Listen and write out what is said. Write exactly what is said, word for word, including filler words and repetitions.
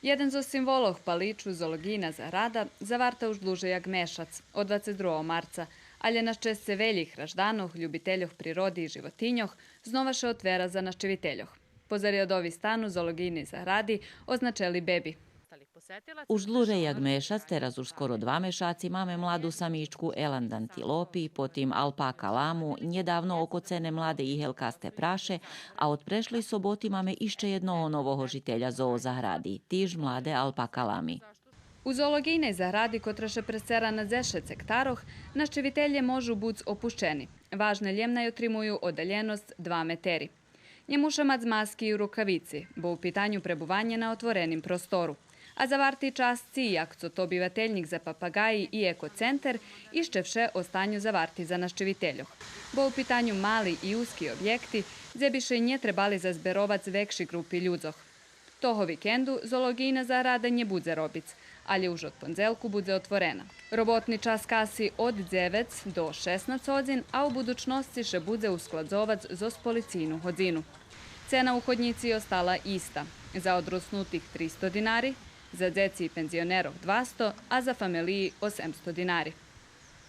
Єден зоз символох Паличу зоологийна заграда заварта уж длуже як мешац, од двацец другого марца, алє на щесце велїх гражданох, любительох природи и животиньох, знова ше отвера за нащивительох. Позари одови стан у зоологийней загради означели беби. Уж длуже як мешац, тераз уж скоро два мешаци, маме младу самичку еланд антилопи, потим алпака ламу, нєдавно окоцене младе иґелкасте праше, а од прешлей соботи маме ище єдного нового жителя зоозагради, тиж младе алпака лами. У зоологийней загради, котра ше пресцера на дзешец гектарох, нащивителє можу буц опущени. Важне лєм най отримую оддалєносц два метери. Нє муша мац маски и рукавици, бо у питаню пребуванє на отвореним простору. А заварти часци, як цо то бивательнїк за папаґаї и екоцентер, ище вше останю заварти за нащивительох. Бо у питаню мали и узки обєкти, дзе би ше нє требали зазберовац векши ґрупи людзох. Того викенду зоологийна заграда нє будзе робиц, алє уж од пондзелку будзе отворена. Роботни час каси од дзевец до шеснац годзин, а у будучносци ше будзе ускладзовац зоз полицийну годзину. Цена у ходнїци остала иста. За одроснутих тристо динари, за дзеци и пензионерох двасто, а за фамелиї осемсто динари.